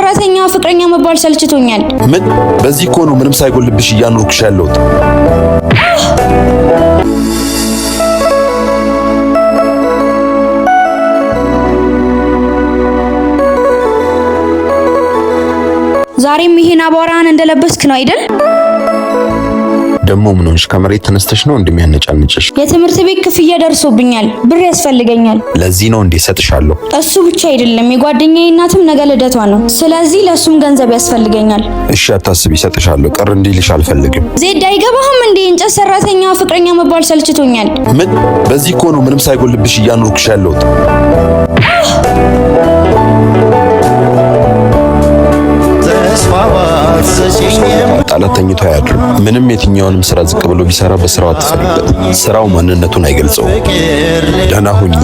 ሰራተኛ ፍቅረኛ መባል ሰልችቶኛል። ምን? በዚህ እኮ ነው ምንም ሳይጎልብሽ እያኖርኩሽ ያለሁት። ዛሬም ይሄን አቧራህን እንደለበስክ ነው አይደል? ደግሞ ምን ሆንሽ? ከመሬት ተነስተሽ ነው እንደሚያነጫንጭሽ? የትምህርት ቤት ክፍያ ደርሶብኛል፣ ብር ያስፈልገኛል። ለዚህ ነው እንዴ? እሰጥሻለሁ። እሱ ብቻ አይደለም፣ የጓደኛዬ እናትም ነገ ልደቷ ነው። ስለዚህ ለእሱም ገንዘብ ያስፈልገኛል። እሺ አታስቢ፣ እሰጥሻለሁ። ቅር እንዲልሽ አልፈልግም። ዜድ አይገባህም እንዴ? እንጨት ሰራተኛ ፍቅረኛ መባል ሰልችቶኛል። ምን? በዚህ እኮ ነው ምንም ሳይጎልብሽ እያኖርኩሽ ያለሁት። ጣላት ተኝቶ አያድርም። ምንም የትኛውንም ስራ ዝቅ ብሎ ቢሰራ በስራው አትፈሪበት። ስራው ማንነቱን አይገልጸውም። ደህና ሁኚ።